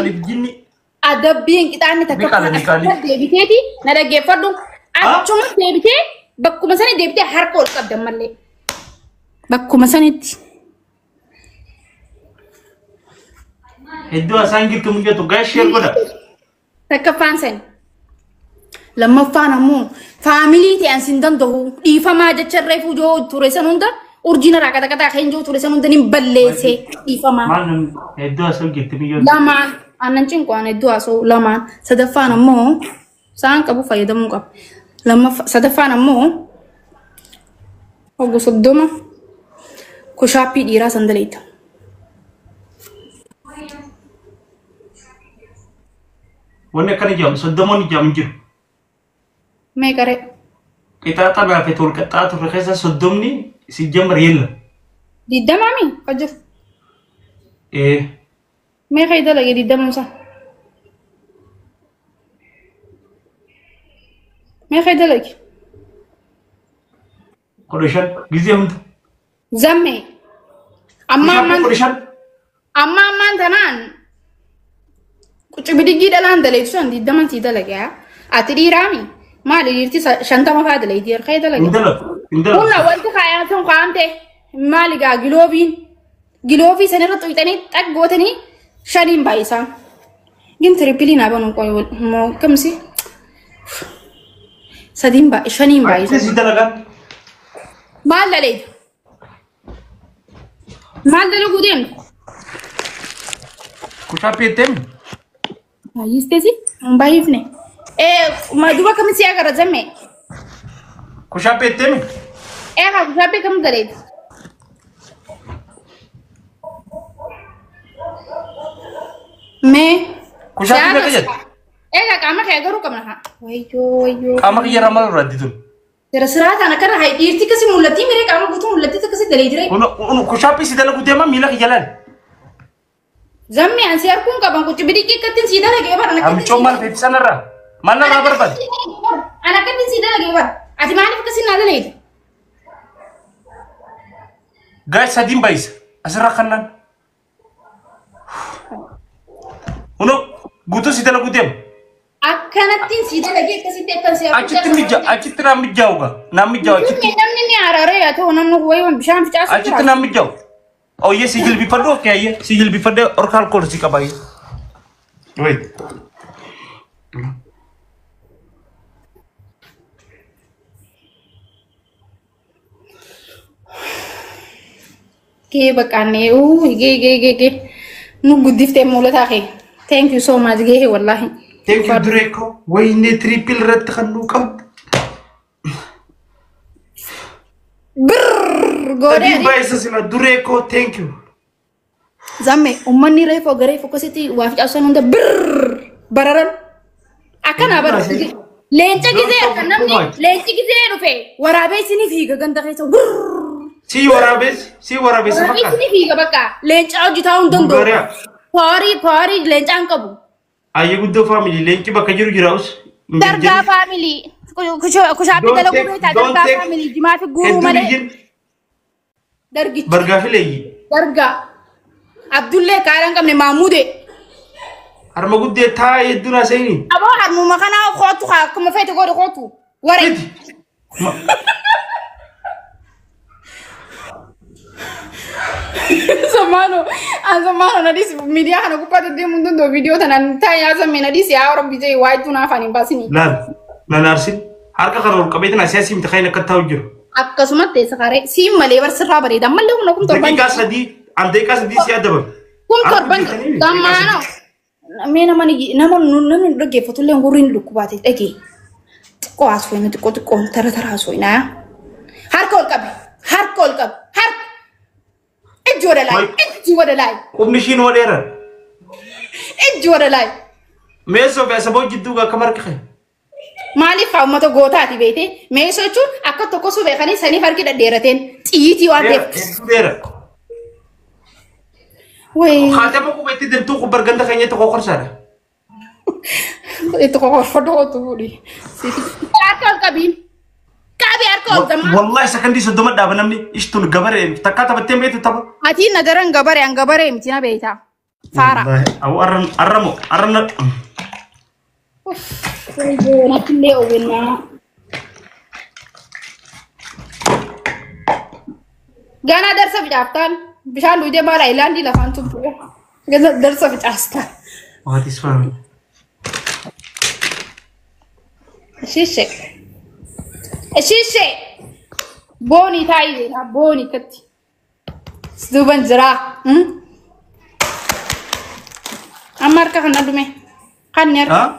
Maaliif jinni Adabbiin qixaanni takka Ni qalani qaali. deebiteeti na dhaggeeffadhu. Achuma deebitee bakkuma sani deebitee harka ol qabda mallee. Bakkuma sanitti. Hedduu asaan jirtu mijatu guys share godha. Takkaffaan sani. Lammaffaan ammoo faamilii ta'an sin danda'u dhiifamaa jecha reefu joo ture san hunda urjiin irraa qaxaqaxaa kan joo ture san hunda ni balleesse dhiifamaa. Maal namni hedduu asaan jirtu mijatu. Lamaan aannan cinqaan hedduu haasa'u lamaan sadaffaan ammoo sa'aan qabu fayyadamuu qaba. Lammaffaa sadaffaan ammoo hoggu 30 kushaappii dhiiraa sandaleeta. Wanni akkana jedhamu soddomoon ijaamu hin jiru. Meeqaree? Qixaaxa naafee tol qaxxaa turre keessa 30ni si jammar yeella. 20 mi ka jiru? Ee. Meeqa dalage 20 isaa? Meeqa dalage? 15 gizee hunda. Zammee. Amma ammaan 15. Amma ammaan tanaan quccibidiggii dhalaan daleetu san 20 sii dalage haa. Ati dhiiraami? Maali dhiirti 50 faa daleeti harkee dalage. Hin dalagu. Hin dalagu. Kunna wanti kaayaan sun kaa'amte maali gaa giloobiin giloofii sanirra xuyxanii xag gootanii shaniin baay'isaa. Gin tirippilii naa banuun qoy moo kamsi sadiin baay'e shaniin Achi baay'isaa. si dalagaa. Maal daleetu? Maal dalaguu deemtu? Kushaappii jetteemi? Baay'isteesi? Hin baay'ifne. Ee duba kami si agarra zamme? Kushaappii jetteemi? Ee haa kushaappii kam daleetu? Mee. Kushaappii meeqa jette? Egaa qaama kee agaruu qabna haa. Wayyoo wayyoo. Qaama kiyya irraa maal irraa addituun? Jara siraataan akkana haa dhiirti akkasii mul'attii miree qaama guutuu mul'attii akkasii dalee jiree. Kun kushaappii si dalaguu deema miila kiyya laali. Zammi an si harkuun qaban qucci bidiqqii akkattiin sii dalagee bara. Amichoo maal feeti sanarraa? Maal narraa barbaade? An akkattiin sii dalagee bara. Ati maaliif akkasii naa daleeti? Gaas sadiin baay'isa. Asirraa kannaan. Kunoo guutuu si dalaguu deema. Akkanattiin sii dalagee akkasitti akkan si harkuu. Achitti mija achitti naan mijaa'u gaa. Naan mijaa'u achitti. Namni ni araaree haa ta'u namni wayii bishaan facaasu Achitti naan mijaa'u. Oyyee si jilbifadhu okkee ayyee si jilbifadhee orka alkool si qaba ayyee. Wait. Gee baqqaannee uu gee gee gee gee nu guddiftee mul'ataa kee. Thank you so much gee wallahi. Thank you Dureko. Wayne triple irratti kan nuu qabdu. Brrrr goodee. Sadii baay'isa sila Dureko thank you. Zamme uummanni reefu garee fokkasitti waa facaasan hunda brrrr bararan. Akkana bara. Leenca gizee akka namni leenci gizee dhufe waraabee isinii fiiga ganda keessa brrrr. Si waraabes si waraabes Waraabee fakkaata. isinii fiiga bakka leenca hojjetaa hin danda'u. Bulgaariyaa. Paawarii paawarii leencaa hin qabu. Ayyee guddoo faamilii leenci bakka jiru jiraus. Dargaa faamilii. Kushaappii dalaguu beektaa dargaa faamilii jimaa fi guuruu malee. Dargicha. Bargaa fi leeyyi. Dargaa. Abdullee kaala hin qabne Maamuudee. Harma guddee taa'ee hedduun haasa'ini. Aboo harmuma kanaa kootu haa akkuma feete godhe kootu. Waree. Miti. Samaano an samaano na dhisi miidiyaa kana gubbaatti deemuu hin danda'u viidiyoo tanaan taa'ee haasame na dhisi yaa rabbi jee waa hedduu naaf ani hin baasini. Laal nan aarsin harka kana ol qabeetiin asii asii miti kan akka taa'u jiru. Akkasumatti teessa karee siin malee bar sirraa bareeda ammallee humna 7000. Daqiiqaa 3 an daqiiqaa 3 si adabame. 7000 gammaanoo. Mee nama nama namni nu dhaggeeffatu illee gurri inni dhukkubaate dhagee. Xiqqoo haasofina xiqqoo xiqqoo tara tara haasofina. Harka ol qabi harka ol qabi harka. Ijji wada laay ijji wada laay Qubni ishiin wal dheeran. ijji wada laay. Meessoo fi asaboo jidduu akka marqa kee. Maaliif haa uummata gootaati beekte meessoo jechuun akka tokko suu beekanii saniif harki dhadheerateen xiyyiitii waan ta'eef. Hedduu dheera. Wayii. Haatama qubeetti deemtuu kubbar ganda keenyatti kokorsaadha. Itti kokorfadhu kootu fuudhi. Harka ol qabiin. Qabi harka ol gamaa. Wallahi sakandii 30 dhaaba namni ishtun gabaree takkaa taphattee beektu tapha. Atiin na daran gabaree an gabaree miti na beektaa. Faara. Abu arramo arran. Nattillee oowwennaa. Ganaa darsa ficaaftaan bishaan dhuydee maal aayilaandii lafaan tumtu. Darsa ficaastaan. What is family? Ishishee. Ishishee. Boonii taa'ii jedha boonii tatti. Duuban jiraa. Amma harka kana dhume. Kanni harka.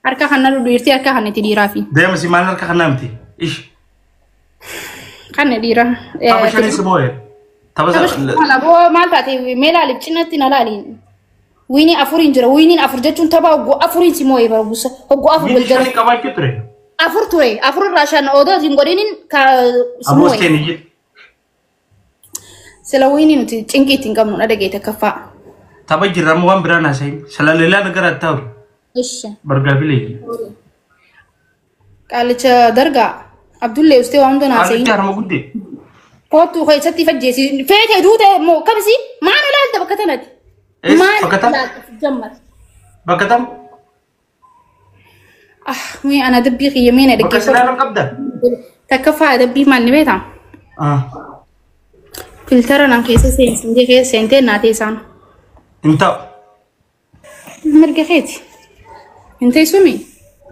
Harka kana dhiirtii harka kana itti dhiiraa fi. Deema si maal harka kana miti? Ish. Kanni dhiira. Tapha shanis moo'e. Tapha maal taate mee laaliif cinatti na laaliin. Wiinii afuriin jira. Wiiniin afur jechuun tapha hoggoo afuriin si moo'e bara gusa. Hoggoo afur wal jala. Wiinii qabaachuu ture. Afur ture. Afur irraa shan odoo hin godhinin ka si moo'e. Sila wiinii nuti cinqii ittiin qabnu dha dhageete kaffaa. Tapha jirra amma waan biraan haasa'in. Sila leelaa nagara ta'u. Ishi. Bargaafilee. Qaalicha dargaa Abdullee ustee waan hunda haasa'in. Qaalicha harma guddee. Kootu keessatti fajjeesi. Feetee duute moo kamsi maal ilaalta bakka tanatti? Maal ilaalta jammar? Bakka tam? Ah, mee ana dabbii kiyya mee na Bakka dhaggeeffadhu. silaa qabda? Takkaffaa dabbii maal ni beektaa? Ah. Filtara nan keessa seensintee keessa seentee naatee isaan. Hin ta'u. Mirga keeti. Hin teessumi.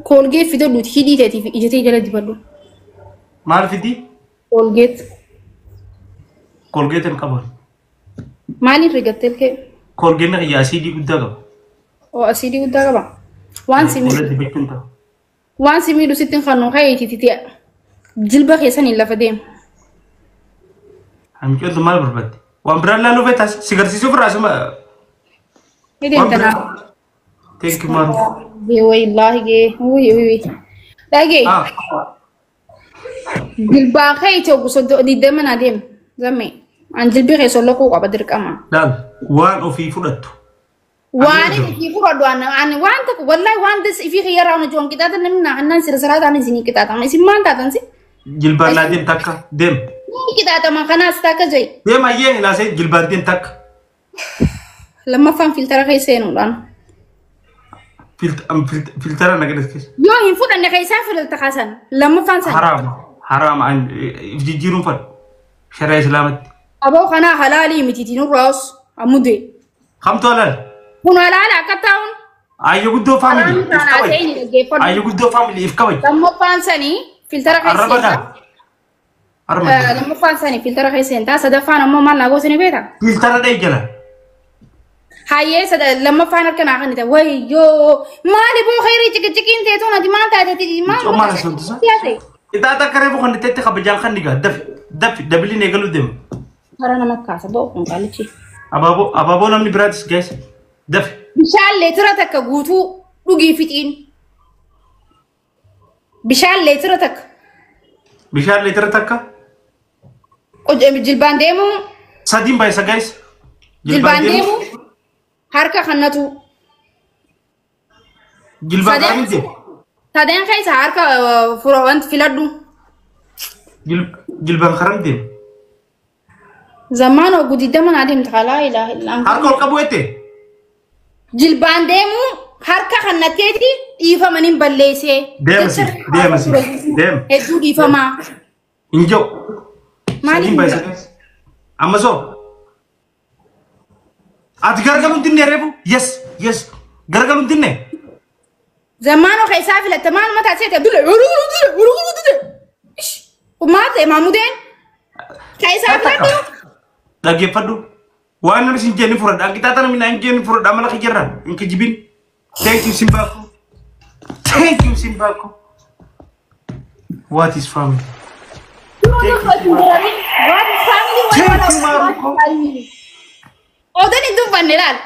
Koolgeet fidadhuuti hidhii teetiif ijatee jala dibadhu. Maal fidi? Koolgeet. Koolgeet hin qaban. Maaliin rigattee kee? Koolgeen kiyya asiidii guddaa qaba. Oo asiidii guddaa qaba. Waan si miidhu. Fuula dibachuun ta'u. Waan si miidhu sitti hin kannu ka'eeti jilba keessaniin lafa deema. Hamcoon maal barbaadde? Waan biraan laaluu feetas si garsiisuuf irraa asuma. Ni deemta naa. Thank you Maru. Wallaahi gee. Wuyi wuyi. Dhagee. Jilbaa ka'eeti oggu 20 naa deema. Zammee. An jilbii keessa loquu qaba dirqama. Laal waan ofii fudhattu. Waan ifii fudhadhu ani waan tokko wallaahi waan des ifii xiyyaraa hojii waan qixaatan namni naa annaan sira siraa ta'an isinii qixaatama. Isin maal taatan si? Jilbaan naa deem takka deem. Ni qixaatama kanaas takka ja'i. Deem ayyee naasee jilbaan deem takka. Lammaffaan filtara keessa seenuudhaan. Filtara nagadas keessa. Yoo hin fudhanne keessaa filta kaasan lammaffaan sana. Haraama haraama jijjiiruun fadhu sharaa islaamatti. Aboo kanaa halaalii mitiitiin nurraas ammude. Kamtu halaal? Kun halaala akka taa'uun. Ayyo guddoo faamilii if kabaji. Ayyo guddoo faamilii if kabaji. Lammaffaan sanii filtara keessa seentaa. Lammaffaan sanii filtara keessa seentaa. Sadaffaan ammoo maal naa goosanii beektaa? Filtara dhee jala. Hayyee lammaffaan harka naa kan ta'e wayyoo maali boo khayrii ciqiciqiin teetuun ati maal taate maal maal asoontisa? Itaata akka reefu kan ta'etti kabajaan kan dhigaa dafi dafi dabiliin eegaluu deema. Hara nama kaasa boo kun qaalichi. Abaaboo abaaboo namni biraatis geesse dafi. Bishaan leetira takka guutuu dhugii fixiin. Bishaan leetira takka. Bishaan leetira takka. Jilbaan deemuu. Sadiin baay'isa gaayis. Jilbaan deemuu. Harka kannatu. Jilbaan deemuu deemu. Sadeen keessa harka wanti filadhu. Jilbaan karam deemu. Zammaan oguu 20 naa deemta laa ilaaha illaa. Harka ol qabu ette. Jilbaan deemuu harka kannatteeti dhiifamaniin balleessee. Deemasi deemasi deem. Hedduu dhiifamaa. Hin jiru. Maaliif? Amma soo. Ati garagaluun dinne reefu? Yes yes garagaluun dinne. Zammaanoo keessaa filatte maaluma taasise Abdullee Abdullee maal ta'e maamudeen keessaa filadhu. Dhaggeeffadhu. Waan namni sin jeenni fudhadha. Qixaaxa namni naan jeenni fudhadha mala kijirra. Hin kijibin. Thank you Simbaako. Thank you Simbaako. What is family? Thank you What is family? Thank you Maruko. Odan hin dubbanne laal.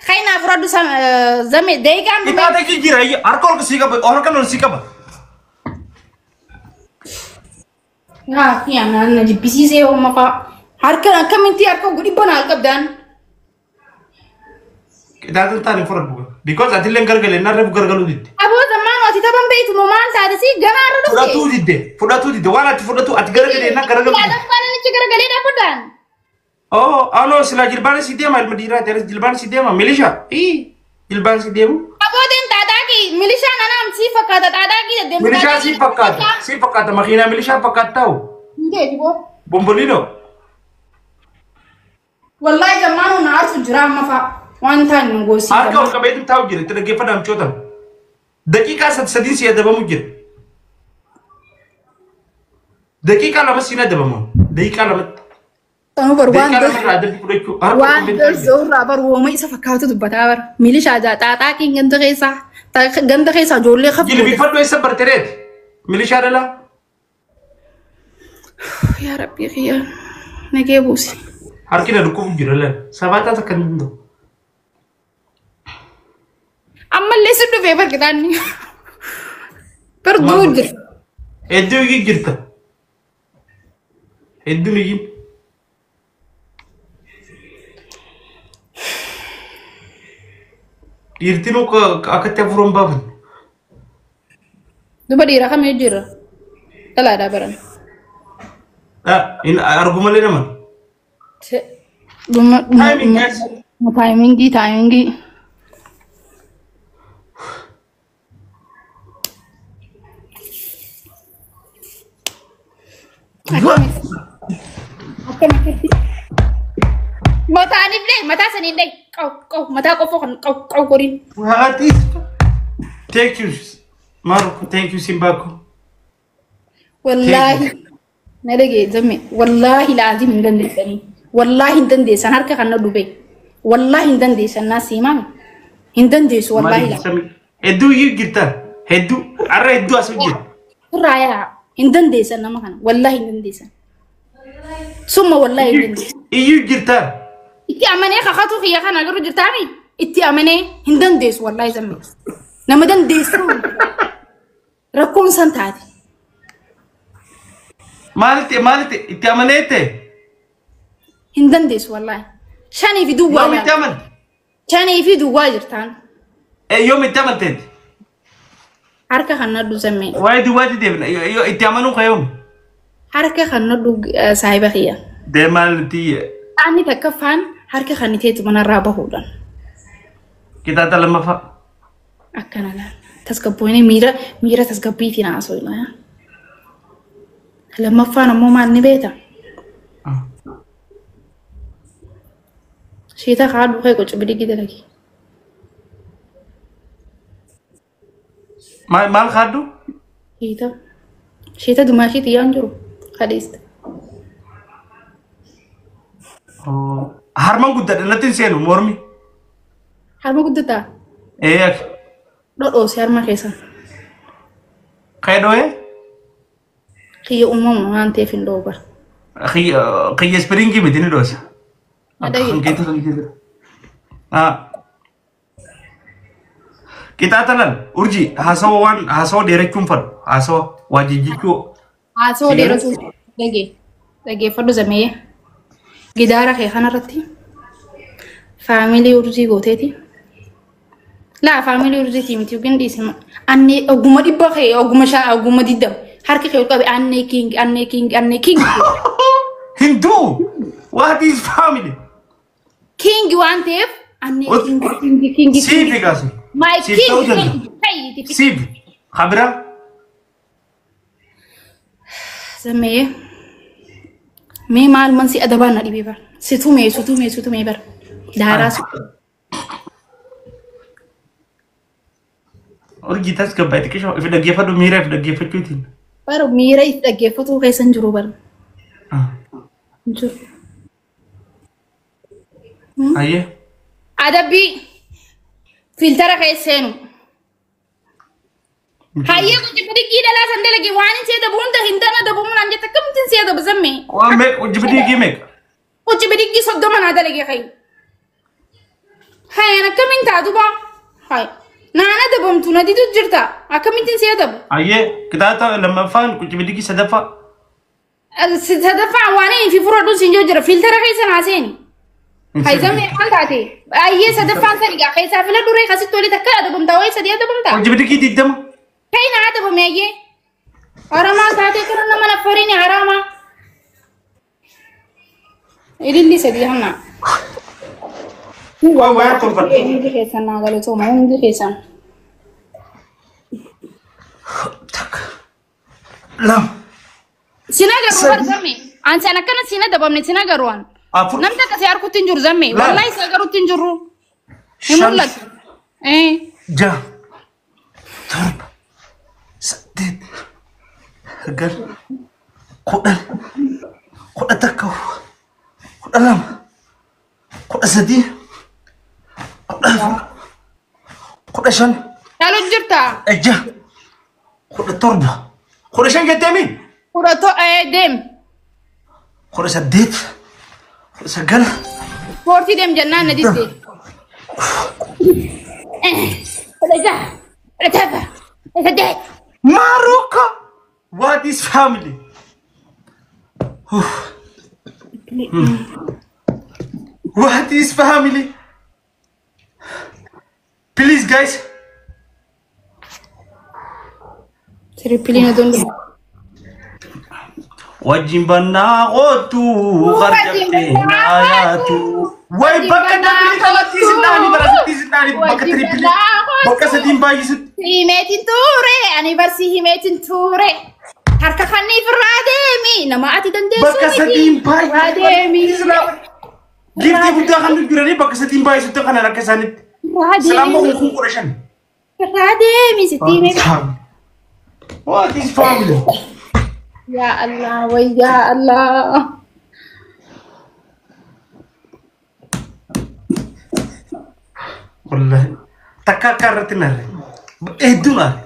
Kayna fudhadhu zame deegaan. Qixaaxa kijira harka ol sii qaba harka ol sii qaba. Haa yaa na jibbisiisee hooma fa'a. Harka akkamitti harka dhibba naa qabdaan. Qixaaxa taane fudhadhu. Because ati illee gargalee narra gargaluu didde. Aboo zammaan ati taphan beektu moo maal taate si ganaa irra dhufte. Fudhatuu didde fudhatuu didde waan ati fudhatu ati garagalee na garagalu. Qixaaxa faana nichi garagalee dhaabbadhaan. Oh, ano silaa jilbaan si deema ilma dhiiraa ta'e jilbaan si deema milishaa. Ii jilbaan si deemu. Abooteen xaaxaaqii milishaan anaam sii fakkaata xaaxaaqii deddeemtu. Milishaa si fakkaata. Si fakkaata makiinaa milishaa fakkaata ta'u. Hindeeti boo. Bombolino. Wallaahi zammaanuu na aarsu jira amma fa'a. Waan ta'an nu goosii. Harka ol qabeetu taa'u jira itti dhaggeeffadhaa michoota. Daqiiqaa sadiin si adabamu jira. Daqiiqaa 2 siin adabamu. Daqiiqaa 2tti. Sanuu bar waan Daqiiqaa 2 irraa adabbii fudhachuu. Harka ol waan qabeetu taa'u jira. zorraa bar wooma isa fakkaatu dubbataa bar. Milishaa jaa xaaxaaqiin ganda keessaa ganda keessaa ijoollee kafu. Jilbiifadhu eessa bartereeti? Milishaa dhalaa. Yaa Rabbii kiyya nagee buusi. Harki na dhukkubu jira lan. Sabaataa takka hin danda'u. Ammallee si dhufee barkitaanni. Bar duu jira. Hedduu iyyuu jirta. Hedduun iyyuu. Dhiirtiin akkatti hafuura hin baafanne. Duba dhiira kamii jira? Dhalaadhaa baran. Argu malee nama. Dhuma Timing guys. taayimingii taayimingii. Mataaniif lee mataa saniin lee qaw qaw mataa qofoo kan qaw qaw goriin. What is? Thank you. Marco, thank you Simbako. Wallaahi na dhagee zamme wallaahi laazim hin dandeessanii wallaahi hin dandeessan harka kan na dhube wallaahi hin dandeessan naa siimaame hin dandeessu wallaahi laa. Hedduu iyyuu jirta. Hedduu. Har'a hedduu as hojjeta. Irraa yaa hin dandeessan nama kana wallaahi hin dandeessan. Summa wallaahi hin dandeessan. Iyyuu jirta. Itti amanee kakatu kiyya kana garuu jirtaami itti amanee hin dandeessu wallaahi zamme nama dandeessu rakkoon san taate. Maalitti maalitti itti amanee ta'e? Hin dandeessu wallaahi. Shanii fi duwwaa Yoom itti amante? Shanii fi duwwaa jirtaan. Yoom itti amanteeti? Harka kan nadhu zammee. Waa'ee duwwaatti deebina. Itti amanuu ka yoom? Harka kan nadhu saahiba kiyya. Deemaa nuti Ani takkaffaan harka kan iteetu manarraa bahuudhaan. Kitaaba lammaffaa. Akkana laal. Tasgabboonni miira miira tasgabbiitiin haasofna. Lammaffaan ammoo maal ni beekta? Sheeta kaadhu kee qoca bidigi dalagi. Maal kaadhu? Sheeta. Sheeta dumaashii xiyyaan jiru. Kadhiista. Harman guddadha natti hin seenu mormi. Harma guddataa? Ee. Dhodhoosi harma keessa. Kee dho'ee? Kiyya uumama waan ta'eef hin dho'u bara. Kiyya ispiriingii miti ni dhoosa. Qixaaxa lal urjii haasawa waan haasawa dheerachuun fadhu haasawa waa jijjichuu. Haasawa dheerachuu dhagee dhageeffadhu zameeyye gidaara kee kanarratti faamilii urjii gooteeti. Laa faamilii urjiitii miti yookiin dhiisima annee oguma 100 kee oguma shaa oguma 20 harka kee ol qabe annee king annee king annee king. Hinduu what is family? King waan ta'eef annee king king king. Siifi gaasi. My Siif king ta'uu danda'a. king. Siif kabira. Zameeyye mee maal man si adabaan na dhibee bara situmee situmee situmee bara daaraa si. Urjii tasgabbaa'e xiqqisho if dhaggeeffadhu miira if dhaggeeffachuutiin. Bara miira if dhaggeeffatu keessa hin jiru bara. Hin jiru. Ayyee. Adabbii filtara keessa seenu. Hayyee kun jibbidiggii dhalaa san dalage waan hin seeta hunda hin tana dabamu naan jette akkamittiin seeta bazammee. Waan meeqa jibbidiggii meeqa? Jibbidiggii 30 naa dalage hayi. Hayyaan akkamiin taatu baa? Hayi. Naana dabamtu na didu jirta akkamittiin seeta bu? Ayyee kitaaba lammaffaan jibbidiggii sadaffaa. Sadaffaa waan hin fi fura dhuun siin jira filtara keessa naa seeni. Hayi zammee maal taate? Ayyee sadaffaan sani gaa keessaa fila duree kasitti walitti akka adabamtaa wayii sadii adabamtaa? Jibbidiggii 20. Kai na adabame ayyee. Haramaa taatee kana nama naffariin haramaa. Ililli sadii hanna. Waa waa tolfadhu. Hundi keessan naa galatooma hundi keessan. Takka. Lama. Sina garuu bar zamme. Ansi an akkana sina dabamne sina garuu an. Afur. Namni akka si harkutti hin jiru zamme. Lama. Wallahi si agarutti hin jiru. Hin Shan. mul'atu. Eh. Jaha. Torba. Saddeet. Sagal. 10. 11. 12. 13. 14. 15. Dhaalu jirta. 6. 17. 15 jetteemi? Kudha to deem. 18. 19. Ispoortii deem jennaan na didde. 16. 17. 18. Marocco! What is family? What is family? Please, guys. Tripiliin odoon dhufu. Wajjin bannaa qootu qarqabtee naayaatu. Way bakka double kanatti isin dhaani bara sitti isin dhaani bakka triple bakka sadiin baay'isutti. Himeetiin ture ani barsi himeetiin ture. Harka kanniif irraa deemi nama ati dandeessu Bakka miti. sadiin Irraa deemi. baay'isutti. Giftii guddaa kan jiranii bakka sadiin baay'isutti kana akka isaanitti. Irraa Salaama deemi. kun 15,000. Irraa deemi sitti himee. What is family? Yaa Allah way yaa Allah. Wallahi. Takka akka irratti narre. Hedduu narre.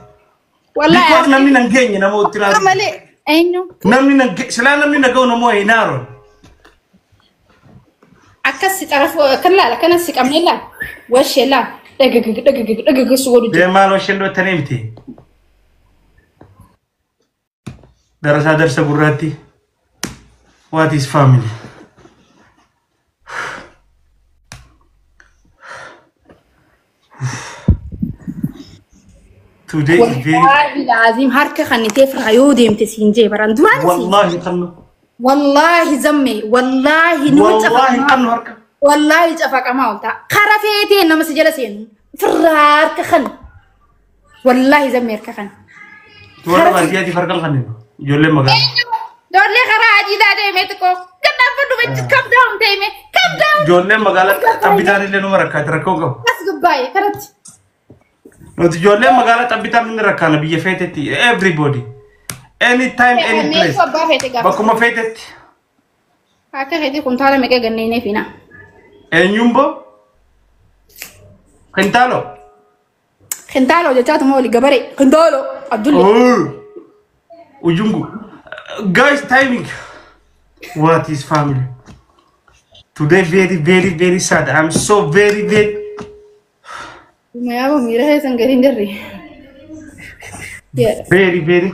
Wallahi Because namni nan geenye namooti akka naaf. malee eenyu Namni nan silaa namni na ga'u namoo hin haaroon. Akkas si xarafu kan laala kanas si qabnee laala washee laala dhagagag dhagagag dhagagag su godhu jira. Deemaa loo dhootanii miti. Darasaa darsa gurraatti. What is family? Today is very Wallaahi laaziim harka kannitee firaa yoo deemte siin jee baran duraan siin. Wallahi qallu. Wallaahi zamme wallaahi nama Wallahi cafaqamaa. qallu harka. Wallaahi cafaqamaa olta. Kara feetee nama si jala seenu firraa harka kan. Wallaahi zamme harka kan. Warra baadiyyaatiif harka kanneen. Ijoolleen magaalaa. Ijoollee karaa adii deemee xiqqoo. Gad dhaabbadhu beektu kam down deeme kam down. Ijoolleen magaalaa xabbitaan illee numa rakkaate rakkoo qabu. As gubbaa'e kanatti. Nuti ijoolleen magaalaa xabbitaan inni rakkaana biyya feetetti everybody. Anytime, any place. Meeshaa abbaa feete gaafa. Bakkuma feetetti. Akka feete kuntaala meeqa ganneenee fiina. Eenyuun boo? Kintaalo. Kintaalo jechaatuma oli gabaree. Kintaalo Abdulli. Oh. Ujungu. Guys, timing. What is family? Today very, very, very sad. I'm so very, very. Mayaaba miira keessan gadi hin jirre. Very, very.